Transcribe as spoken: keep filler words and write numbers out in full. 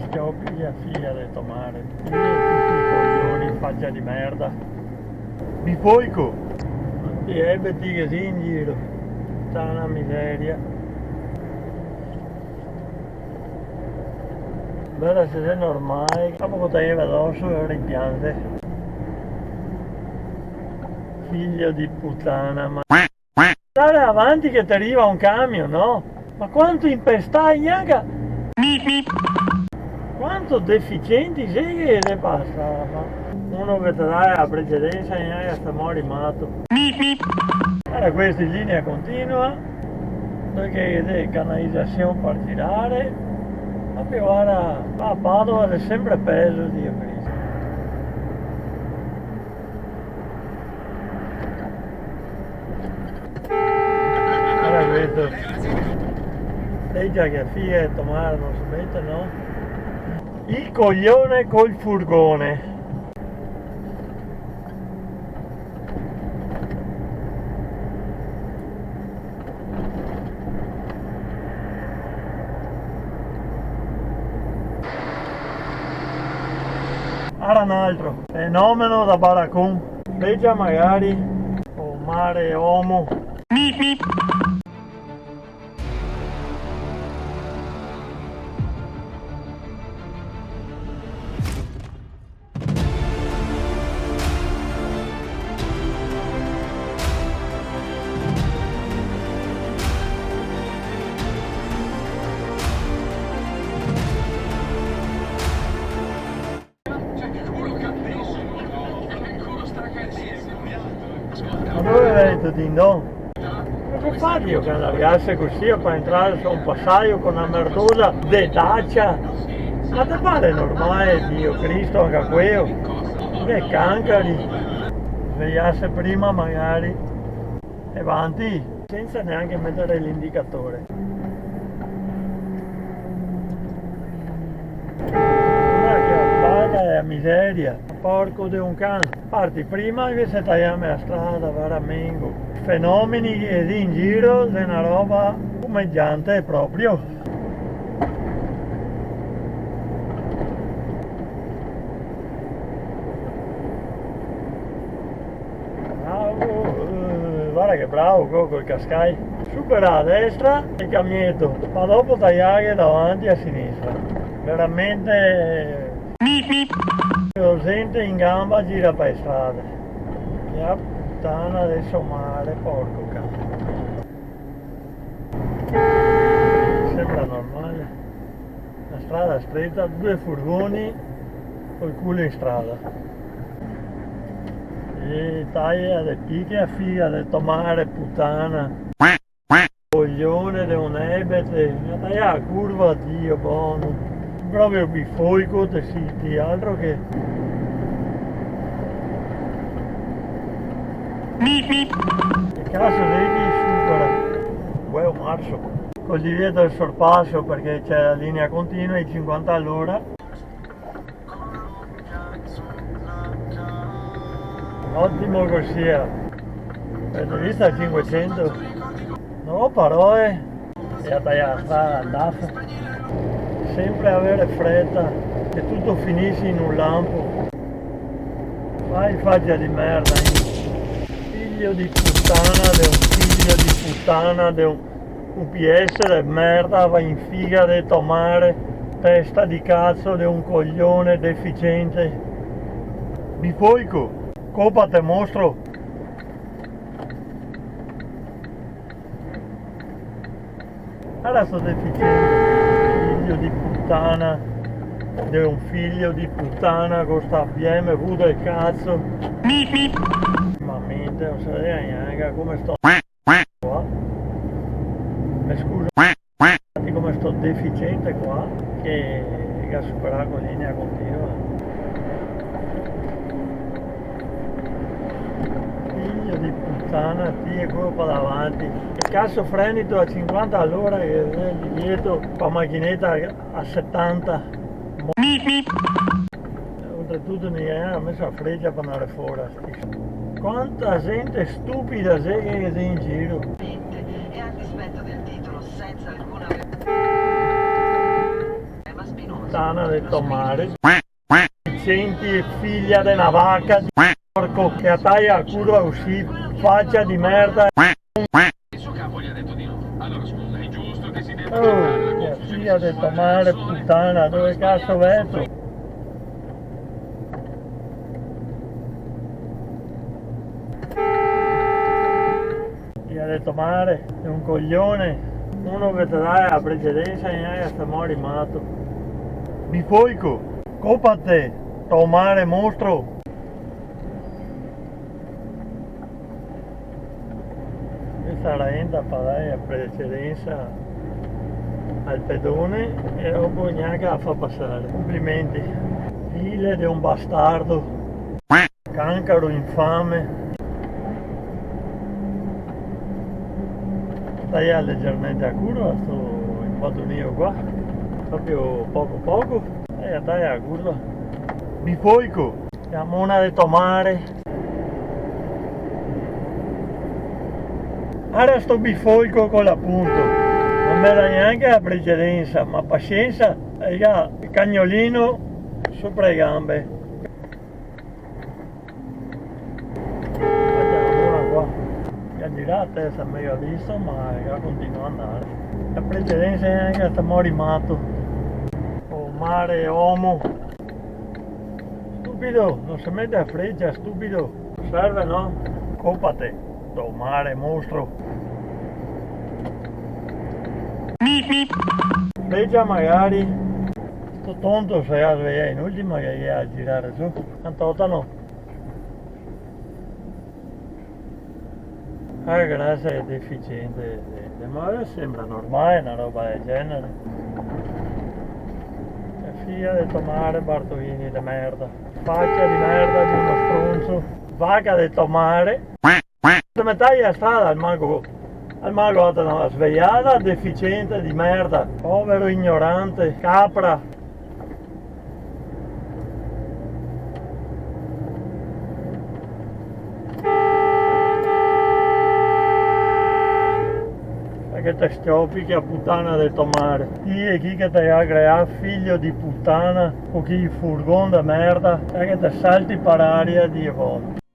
Ciò, piglia figa de to mare. Tuti i coglioni in facia de merda. Bifoico! Tuti i ebeti che xe in giro. Sta na miseria. Vara se xe normale, dopo che te ghe va doso e ora i pianze. Figlio di puttana, ma... Stare avanti che te riva un camion, no? Ma quanto impestai, gnanca... Quanto deficienti xe che xe pasà, ma uno che te dà la precedensa, gnanca se mori mato. Era questo in linea continua, parché xe canalizasion par girare, ma che vara, a Padova xe sempre pezo, Dio Cristo. Vara questo. Lei già che fie tomare, no se mete, no? Il coglione col furgone. Ara un altro fenomeno da baracon. Vecia magari o mare omo. Ma dove veto, dindon? Ma che fa, Dio, che andar a piazzarse cusì, par entrar su un pasajo co na merdosa de Dacia? Ma te pare normale, Dio Cristo, anca queo? Che cancari! Svejarse prima magari. E vanti, sensa neanche metare l'indicatore. Una chiappata e la miseria. Porco de un can. Parti prima, invese taiarme la strada, varamente. Fenomeni che xe in giro, xe na roba fumegiante proprio. Bravo, eh, varda che bravo, co-, col cascai. Supera a destra el camieto, ma dopo taiarghe davanti a sinistra. Veramente, la zente in ganba gira par le strade. Che putana de so mare, porco can. Sembra normale. Na strada streta, due furgoni col culo in strada. E taia de piche a figa de to mare, putana. Coglione de un ebete, me ga taià la curva, Dio bono. Proprio bifoico te siti, altro che. Che caso xe che supera? Uè, o marso. Col divieto del sorpaso, parché xe la linea continua, i cinquanta a l'ora. Otimo cusì, eh. Avete visto el cinquecento? No go parole. E a taiar la strada, andar. Sempre avere freta, che tuto finise in un lampo. Fai facia de merda, eh. Figlio di putana de un figlio di putana de un U P S de merda, va in figa de to mare, testa di cazo de un coglione deficiente. Bifoico, copate, mostro. Ara sto deficiente, figlio di putana, de un figlio di putana co sta B M W del cazo. Ma mente, no se vede gnanca come sto qua. Me scuso, come sto deficiente qua che ga superà co linea continua. Figlio di putana, ti e queo par davanti. Che cazo frenito a cinquanta a l'ora che xe el divieto, co la machineta a setanta? Oltretuto, no i ga meso la frecia par andar fora. Quanta zente stupida xe che xe in giro. E a dispetto del titolo senza alcuna... Ema Spinoza. Putana de to mare. Senti, figlia de na vaca, porco, che a taia a curva cusì, facia de merda. Oh, che figlia de to mare, putana, dove caso veto? Figlia de to mare, xe un coglione, uno che te dà la precedensa e gnanca sta mori mato. Bifolco, copate, to mare mostro. Questa renta fa dare precedensa al pedone e dopo gnanca la fa pasare. Complimenti. File de un bastardo. Cancaro infame. Taia legermente a curva sto inquadronio qua. Proprio poco poco. E taia a curva. Bifolco. Che mona de to mare. Ara sto bifolco co l'apunto. No me dà gnanca la precedensa, ma pasiensa, el ga el cagnolino sopra le gambe. Varda, ora qua. Che ga girà a testa, me ga visto, ma el ga continuà a ndare. La precedensa xe gnanca sta mori mato. O mare, omo. Stupido, no se mete a frecia, stupido. Serve, no? Copate, to mare, mostro. Frecia magari. Sto tonto se ga svejà in ultima che ga girà su. Tanto no. Ah, grazie, xe deficiente. De, de, ma sembra normale na roba del genere. Che fia de to mare, Bartolini de merda. Facia de merda de uno stronzo. Vaca de to mare. Te metà la strada, almanco, almanco date na svegliada, deficiente de merda. Povero ignorante, capra. Parché te s-ciopi, che putana de to mare. Ti e chi che te ga creà, figlio de putana, co chi furgon de merda, e che te salti par aria, Dio.